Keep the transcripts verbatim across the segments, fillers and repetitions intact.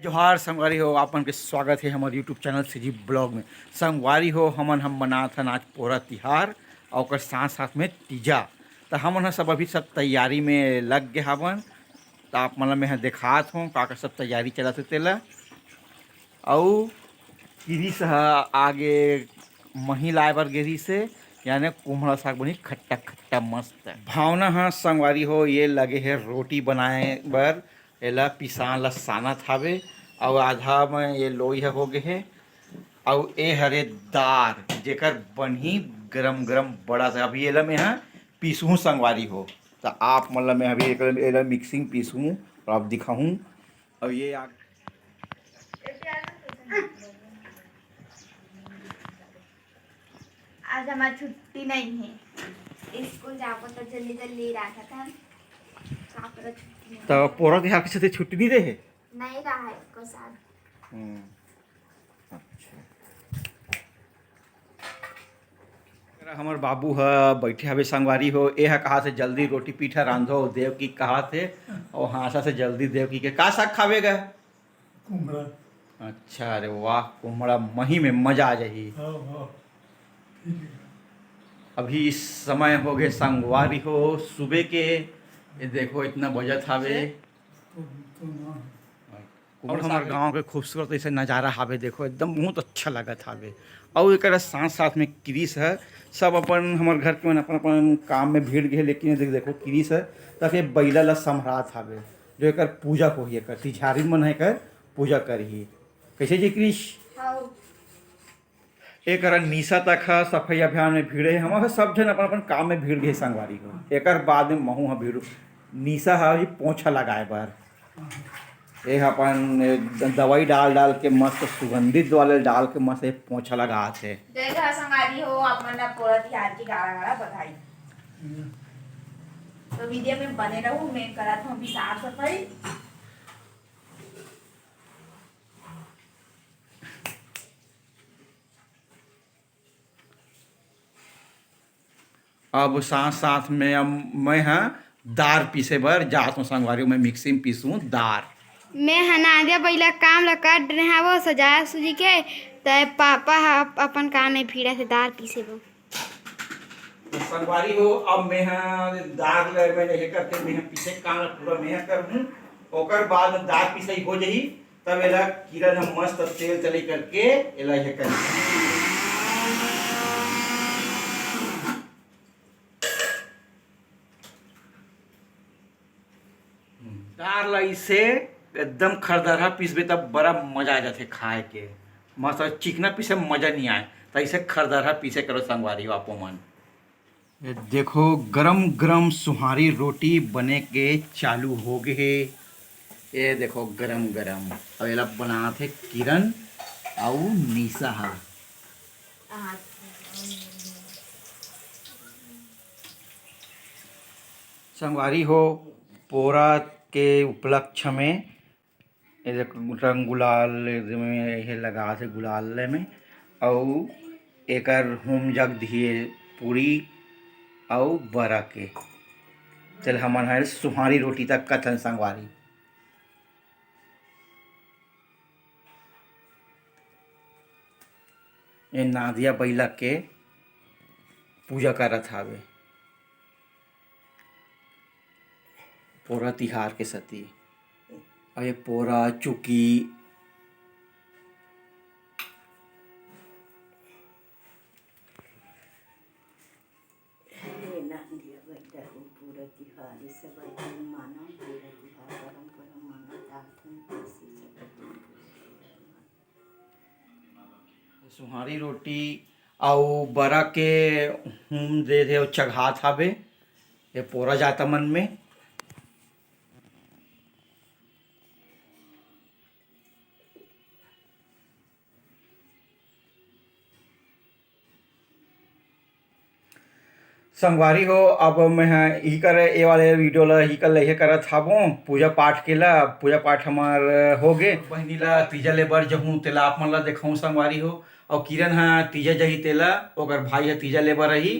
जोहार संगवारी हो, आप मन के स्वागत हे हमर YouTube चैनल सीजी ब्लॉग में। संगवारी हो, हमन हम मनात हन आज पोरा तिहार अउ ओकर साथ साथ में तीजा। त हमन ह सब अभी सब तैयारी में लग गे हावन। त आप मन ल मैं ह देखात हों का का सब तैयारी चलत हे तेला। अउ किरिस ह आगे मही लाए बर गे रिहिस हे, याने कुम्हड़ा साग बनी खट्टा खट्टा मस्त। भावना ह संगवारी हो ये लगे हे रोटी बनाए बर, एला पिसान ल सानत हावे, अउ आधा म ये लोई ह हो गे हे, अउ ए हरे दार जेकर बनही गरम गरम बड़ा से। अभी एला में ह पीसहूँ संगवारी हो, त आप मन ल मैं अभी एकर, एला मिक्सिंग पीसहूँ अउ आप दिखाहूँ। अउ ये आ आज हमार छुट्टी नहीं है, स्कूल जाबो तो जल्दी जल्दी राखत हन। का करो, छुट्टी नहीं त है। पोरा तिहार के सेती छुट्टी नहीं दे हे? नहीं रहा है एको साल। हम्म, अच्छा। हमर बाबू ह बैठे हवे संगवारी हो, ए ह कहा से जल्दी रोटी पीठा रांधो देवकी कहा से, अउ हाँसा से जल्दी देवकी के का साग खावे गा? कुमड़ा। अच्छा, अरे वाह, कुमड़ा मही में मजा आ जाही। हाँ, हाँ। ठीक है। अभी समय हो गए संगवारी हो सुबह के, ये देखो इतना बजत हावे। तो, तो ना। अउ हमर गांव के खूबसूरत ऐसे नजारा हावे, देखो एकदम बहुत अच्छा लगत हावे। अउ एकर साथ साथ में किरिस ह, सब अपन हमर घर के मन अपन अपन काम में भिड़ गए, लेकिन ये देख, देखो किरिस ह, ताकि बैला ला संभरात हावे। जो एकर पूजा होही, एकर तिझारिन मन ह एकर पूजा करही। कैसे जी क्रिश? हाँ। ए करा निशा तक ह सफाई अभियान में भिड़े हे। हमर सब झन अपन अपन काम में भिड़ गए संगवारी हो। एकर बाद में महू ह भिड़ू। निशा ह अभी पोछा लगाए बर। ए ह अपन दवाई डाल डाल के मस्त सुगंधित वाले डाल के मस्त ए पोछा लगात हे। जय जय संगवारी हो, आप मन ला पोरा तिहार की गाड़ा गाड़ा बधाई। तो वीडियो में बने रहू, मैं करत हूँ अभी साफ सफाई। अब साथ साथ में अब मैं ह दार पीसे बर जात हूँ संगवारी, मैं मिक्सी में पीसूँ दार। मैं ह नांदिया बइला काम ल कर डरे हवो सजाय सुजी के, त पापा ह अप-, अपन काम में भिड़ा से दार पीसे बर। तो संगवारी हो, अब मैं ह दार ल मैं हे करके मैं ह पीसे काम ल पूरा मैं ह करहूँ, ओकर बाद दार पिसई हो जाही। तब एला किरण ह मस्त तेल तली करके एला हे कर। दार ला इसे एकदम खरदरहा पीसबे तब बड़ा मजा आ जाथे खाए के। मस्त चिकना पीसे में मजा नहीं आए, त इसे खरदरहा पीसे करो संगवारी हो आपो मन। ये देखो, गरम गरम सुहारी रोटी बने के चालू हो गे हे। ये देखो, गरम गरम। अब एला बनात हे किरण अउ निशा ह। संगवारी हो, पोरा के उपलक्ष्य में ए देख, रंग गुलाल में हे लगात हे गुलाल में, अउ एकर होम जग दिए पूरी अउ बरा के। चल, हमन ह सुहारी रोटी तक कथन संगवारी। ए नांदिया बइला के पूजा करत हावे। पोरा तिहार के सती। अउ ये पोरा, चुकी। ये नांदिया बइला के पूरा तिहार, ये सब आइटम मानो, पूरा तिहार गरम गरम मानो, दाल तुम कैसे सब आइटम पूरा तिहार मानो। सुहारी रोटी अउ बरा के हूम दे दे अउ चघात हावे ये पोरा जाता मन में। संगवारी हो, अब मैं ह इही करे ए वाले वीडियो ला इही कर ले करत हाबो। पूजा पाठ के ला, पूजा पाठ हमार हो गे। बहिनी ला तीजा ले बर जहूँ तेला आप मन ला देखाऊँ संगवारी हो। अउ किरण ह तीजा जही तेला ओकर भाई ह तीजा ले बर रही।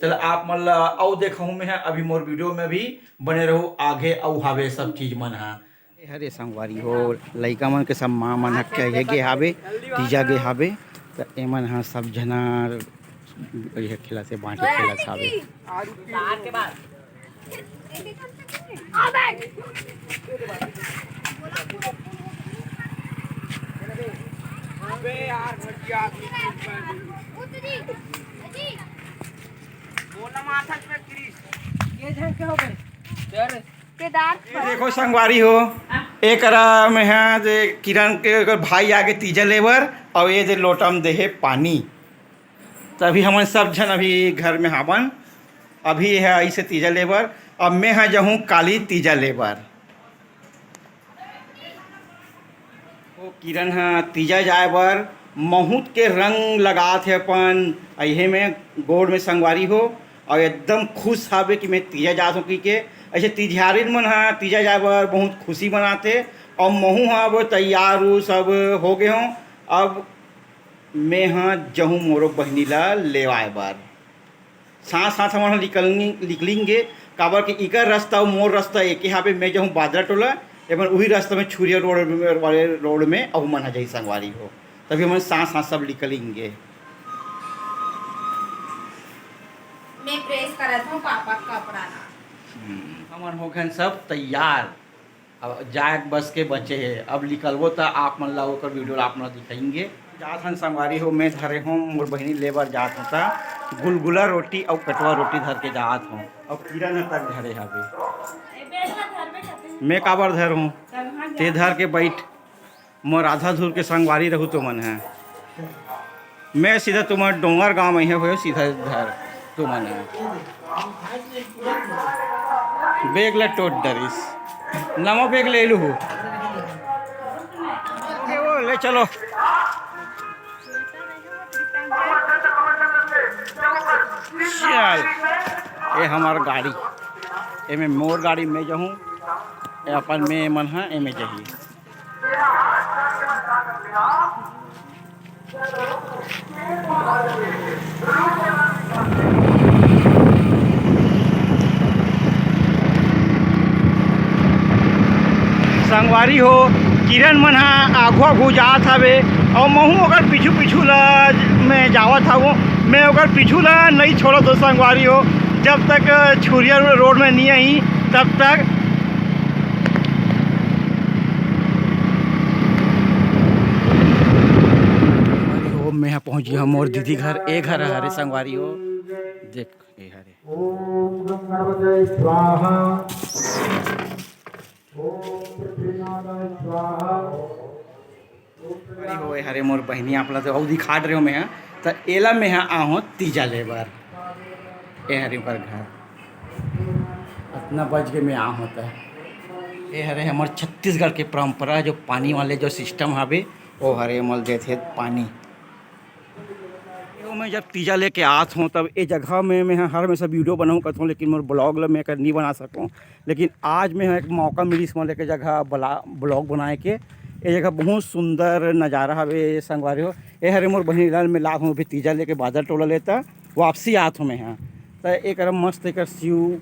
तेला आप मन ला अउ देखाऊँ मैं ह। अभी मोर वीडियो में भी बने रहू, आगे अउ हावे सब चीज मन ह। हरे संगवारी हो, लइका मन के सब माँ मन ह कहे गे हावे, तीजा गे हावे, त एमन ह सब झना ये खेलत हे, बांटे खेलत हावे। ये देखो संगवारी हो, एकरा में है जे किरण के एकर भाई आगे तीजा लेबर, और ये जे लोटा में देहे पानी। त अभी हमन सब झन अभी घर में हावन, अभी ये है ऐसे तीजा लेबर। अब मैं हा जाहूँ काली तीजा लेबर। ओ किरण ह तीजा जाए बर महूत के रंग लगात हे अपन अइहे में गोड़ में संगवारी हो, और एकदम खुश हावे कि मैं तीजा जात हूँ कहिके। ऐसे तिजहारिन मन ह तीजा जाए बर बहुत खुशी मनाथे, और महू ह अब तैयार उ सब हो गे हूँ। अब मैं ह जहूँ मोरो बहिनी ला लेवाए बर। साथ साथ हमन निकलेंगे, निकलेंगे, काबर कि इकर रास्ता अउ मोर रास्ता एके हावे। मैं जाहूँ बादरा टोला, एमन उही रास्ता में छुरिया रोड में, वाले रोड में अउ मन ह जाही संगवारी हो, तभी हमन साथ साथ सब निकलेंगे। मैं प्रेस करत हूँ पापा के कपड़ा ला। हम्म, हमन हो गए सब तैयार। अब जाए बस के बचे हे, अब निकलबो त आप मन ला ओकर वीडियो ला आप मन ला दिखाएंगे। जात हन संगवारी हो, मैं धरे हूँ मोर बहिनी लेबर जात हूँ त गुलगुला रोटी अउ कटवा रोटी धर के जात हूँ। अब किरण ह तक धरे हवे, मैं काबर धर हूँ, ते धर के बैठ। मोर आधा धुर के संगवारी रहू तो मन है। मैं सीधा तुम्हार डोंगर गांव में है हुए सीधा धर तुमन है। बेग ला टोट डरिस, नवा बेग ले लूहू। ले चलो। चल, ये हमार गाड़ी, एमे मोर गाड़ी में जाहूँ, ये अपन में मन है एमे जाही। संगवारी हो, किरण मन ह आघू आघू जात हवे, अउ महू ओकर पीछू पीछू ला मैं जावत हवं। मैं ओकर पीछू ला नइ छोड़त हो संगवारी हो, जब तक छुरिया रोड में नहीं आई तब तक। संगवारी हो, मैं ह पहुंच गया मोर दीदी घर। ए घर हरे संगवारी हो, देख ए हरे। ओम गंगणपतये स्वाहा। ओम पृथ्वीनाथाय स्वाहा। अरे हो, ए हरे मोर बहिनी, आप ला तो अउ दिखा रहे हो मैं ह, त एला मैं ह आहों तीजा लेबर। ए हरे ओकर घर। अतना बज के मैं आहों त। ए हरे हमर छत्तीसगढ़ के परंपरा, जो पानी वाले जो सिस्टम हवे, ओ हरे मल देथे पानी। यो मैं जब तीजा लेके आत हूँ, तब ए जगह में मैं हर हमेशा वीडियो बनाऊँ कहत हूँ, लेकिन मोर ब्लॉग ल मैं कर नहीं बना सकूँ। लेकिन आज मैं एक मौका मिलिस मोला के जगह बला-, ब्लॉग बनाए के। ए जगह बहुत सुंदर नज़ारा हवे संगवारी हो। ए हरे मोर बहिनी लाल में लात हूँ, अभी तीजा लेके बादर टोला लेता वापसी आत हूँ मैं यहाँ। त एक मस्त एक शिव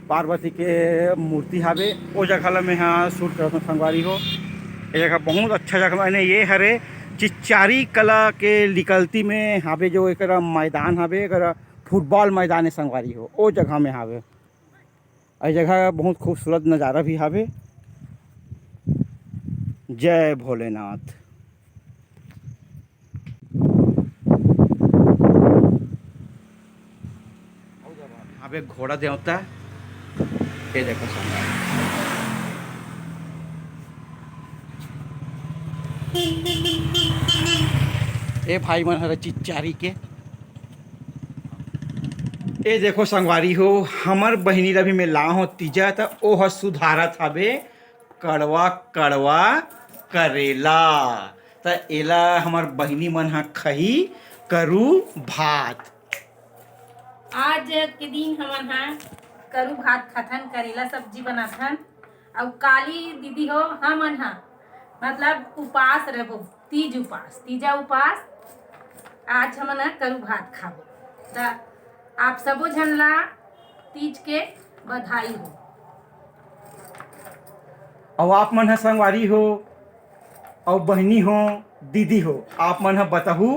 पार्वती के मूर्ति हावे, ओ जगह ला मैं हा शूट करत हूँ संगवारी हो। ये जगह बहुत अच्छा जगह, माने ये हरे चिच्चारी कला के निकलती में हावे, जो एकरा मैदान हावे, एकरा फुटबॉल मैदान है संगवारी हो, ओ जगह में हावे। और ये जगह बहुत खूबसूरत नज़ारा भी हावे। जय भोलेनाथ। यहाँ पे घोड़ा देवता, ये देखो संगवारी। ए भाई मन हर चिच्चारी के। ए देखो संगवारी हो, हमर बहिनी ला भी मैं ला हो तीजा, त ओ ह सुधारत हवे कड़वा कड़वा करेला। त एला हमर बहिनी मन ह खही करू भात। आज के दिन हमन ह करू भात खाथन, करेला सब्जी बनाथन। अउ काली दीदी हो, हमन ह मतलब उपास रहबो, तीज उपास, तीजा उपास। आज हमन ह करू भात खाबो। त आप सबो झन ला तीज के बधाई हो। अउ आप मन ह संगवारी हो, अउ बहिनी हो, दीदी हो, आप मन ह बताहू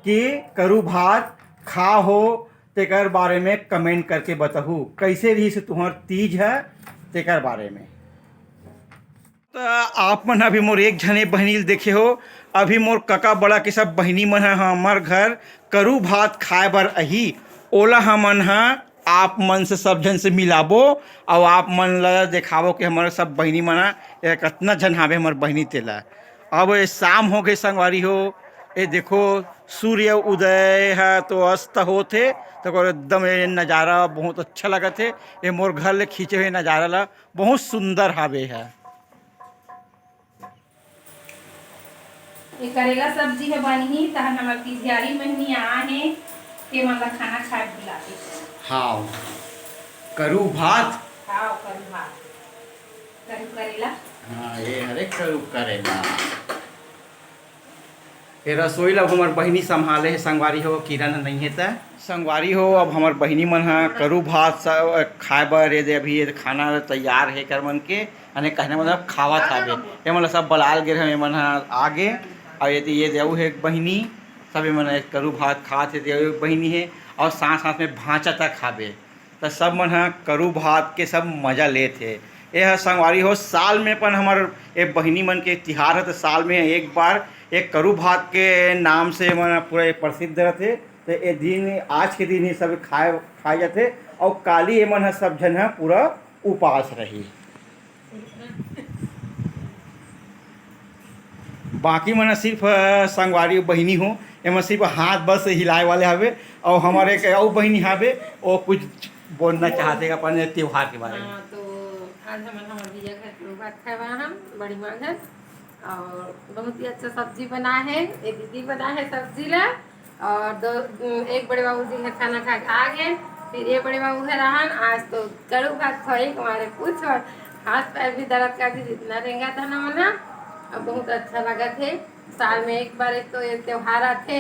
कि करू भात खा हो, तेकर बारे में comment करके बताहू, कइसे रहिस तुंहर तीज ह, तेकर बारे में। त आप मन अभी मोर एक झने बहिनी ल देखे हो, अभी मोर कका बड़ा के सब बहिनी मन ह हमर घर करू भात खाए बर अही, ओला हमन ह आप मन से सब झन से मिलाबो, अउ आप मन ल देखाबो कि हमर सब बहिनी मन ह, ये कतना झन हावे हमर बहिनी तेला। अब ये शाम हो गए संगवारी हो, ये देखो सूर्य उदय ह तो अस्त होत हे, तो ओकर एकदम ये नजारा बहुत अच्छा लगत हे। ये मोर घर ले खींचे हुए नजारा ला बहुत सुंदर हावे ह। ये करेला सब्जी ह बनही, तहन हमर तिथियारी बहिनी आ हे, ते मन ला खाना खाए बुलाते। हाँ, करू भात। हाँ, करू भात, करू करेला। हाँ, ये हरे करू करेला। ये रसोई ला हमर बहिनी संभाले हे, संगवारी हो, किरण ह नहीं हे त। संगवारी हो, अब हमर बहिनी मन ह करू भात स-, खाए बर ये दे, अभी ये खाना तैयार हे कर मन के, अने कहने मतलब खावत हावे। ये मन ल सब बलाल गे रहे, ये मन ह आगे, अउ ये दे, ये दे, अउ हे एक बहिनी, सब ये मन करू भात खात हे, दे, अउ एक बहिनी हे, अउ साथ साथ में भांचा तक हावे। त सब मन ह करू भात के सब मजा लेत हे। ए ह संगवारी हो, साल में अपन हमर ए बहिनी मन के तिहार ह, त साल में एक बार एक करू भात के नाम से मन पूरा ये प्रसिद्ध रथे। त ए दिन, आज के दिन ही सब खाए, खाए जाथे। अउ काली एमन ह सब झन ह पूरा उपास रही। बाकी मन ह सिर्फ, अ, संगवारी बहिनी हो, एमन सिर्फ हाथ बस हिलाए वाले हवे, अउ हमर एक अउ बहिनी हवे, वो कुछ बोलना चाहते अपन त्योहार के बारे में। हाँ, तो आज हमन हमर भैया घर के बात खाए बर हम बड़ी माँ घर, और बहुत ही अच्छा सब्जी बना है, ये दीदी बना है सब्जी ला। और दो, एक बड़े बाबू जी घर खाना खा के आ गए, फिर ये बड़े बाबू घर आहन, आज तो कड़ू भात खाई हमारे पूछ, और हाथ पैर भी दर्द कर दी, जितना रेंगा था ना मना। अब बहुत अच्छा लगा थे, साल में एक बार एक तो ये त्योहार आते,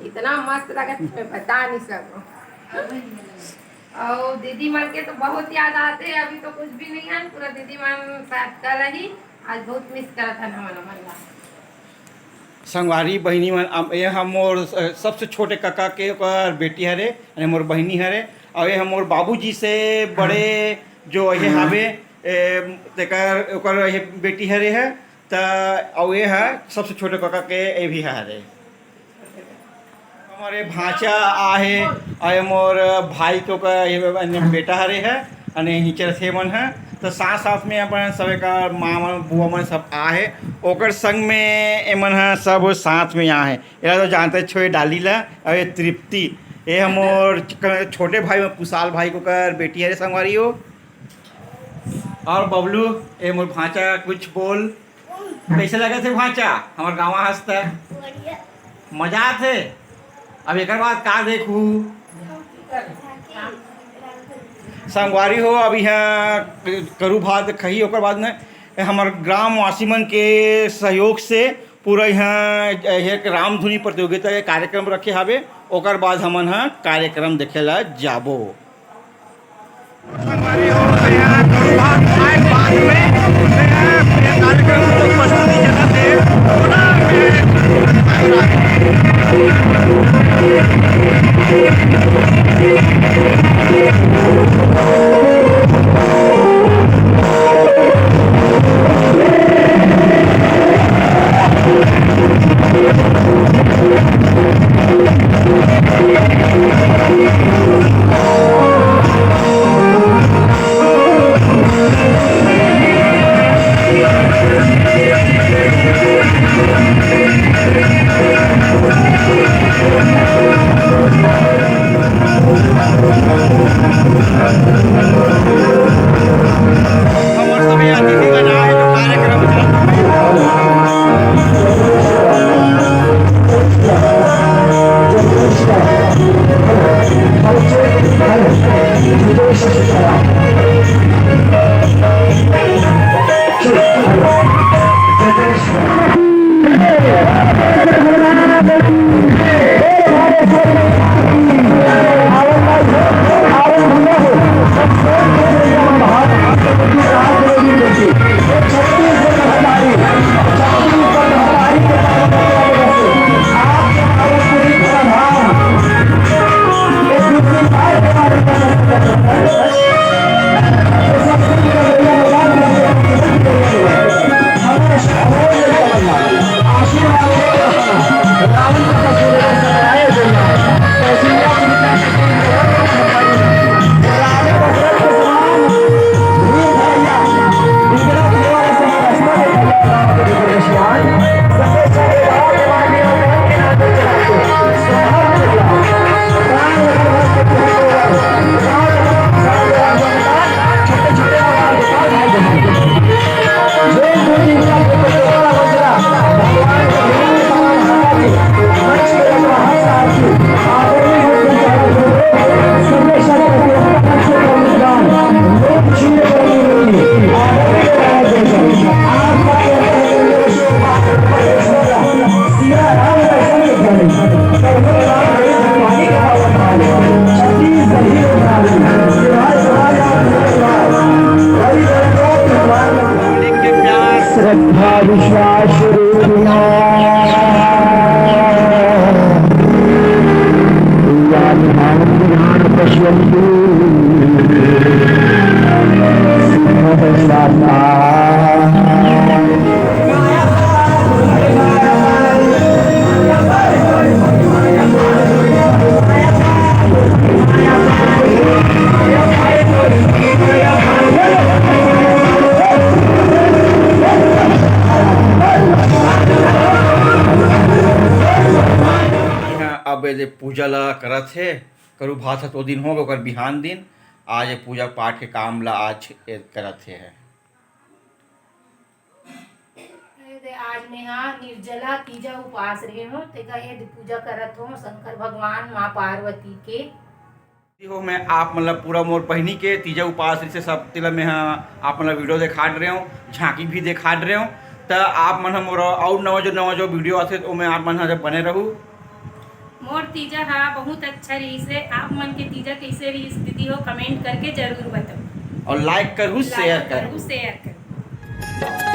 इतना मस्त लगा थे, मैं बता नहीं सकूँ। और दीदी मन के तो बहुत याद आते, अभी तो कुछ भी नहीं है, पूरा दीदी मन शायद कर रही, आज बहुत मिस करत हन हमन मन ला। संगवारी बहिनी मन, अम, ये ह मोर, अ, सबसे छोटे कका के ओकर बेटी हरे, यानी मोर बहिनी हरे, अउ ये ह मोर बाबूजी से बड़े जो ये हावे, ए, तेकर, ओकर ये बेटी हरे ह, त, अउ ये ह सबसे छोटे कका के ये भी हरे। हमर भांचा आहे, अउ ये मोर भाई के ओकर ये बेटा हरे ह, अने हिचर थे मन ह। त साथ साथ में अपन सबे का माँ मन, बुआ मन सब आहे, ओकर संग में एमन ह सब साथ में आहे। एला तो जानते छो, ये डाली ला, अउ ये तृप्ति, ये हमर क-, छोटे भाई में कुशाल भाई के ओकर बेटी हरे संगवारी हो। अउ बबलू, ये मोर भांचा, कुछ बोल। कैसे लगे थे भांचा, हमर गाँव हंसता? बढ़िया। मजा आथे। अब एकर बाद का देखू? संगवारी हो, अब यहाँ करू भात खही, ओकर बाद में हमर ग्रामवासी मन के सहयोग से पूरा यहाँ एक रामधुनी प्रतियोगिता के कार्यक्रम रखे हावे। ओकर बाद हमन ह कार्यक्रम देखे ला जाबो। संगवारी हो, यहाँ करू भात खाए के बाद में, यहाँ कार्यक्रम को प्रस्तुति जगह दे, हमर सभी अतिथिगण आए हे, जो कार्यक्रम चलत हे। ये दे पूजा ला करत हे, करू भात ह तो दिन हो गे, ओकर बिहान दिन आज ये पूजा पाठ के काम ला आज ये करत हे। ये दे आज मैं हा निर्जला तीजा उपास रहे हो, तेका ये दे पूजा करत हो शंकर भगवान माँ पार्वती के। हो मैं आप मन ला पूरा मोर बहिनी के तीजा उपास से सब तेला मैं हा आप मन ला वीडियो देखात रहे हो, झांकी भी देखात रहे हो। त आप मन हा मोर अउ नवा जो नवा जो वीडियो आथे ओमे आप मन हा जब बने रहू। मोर तीजा हा बहुत अच्छा रहिस हे। आप मन के तीजा कैसे रहिस दीदी हो, कमेंट करके जरूर बताओ। और लाइक करहू, शेयर करहू। शेयर करहू।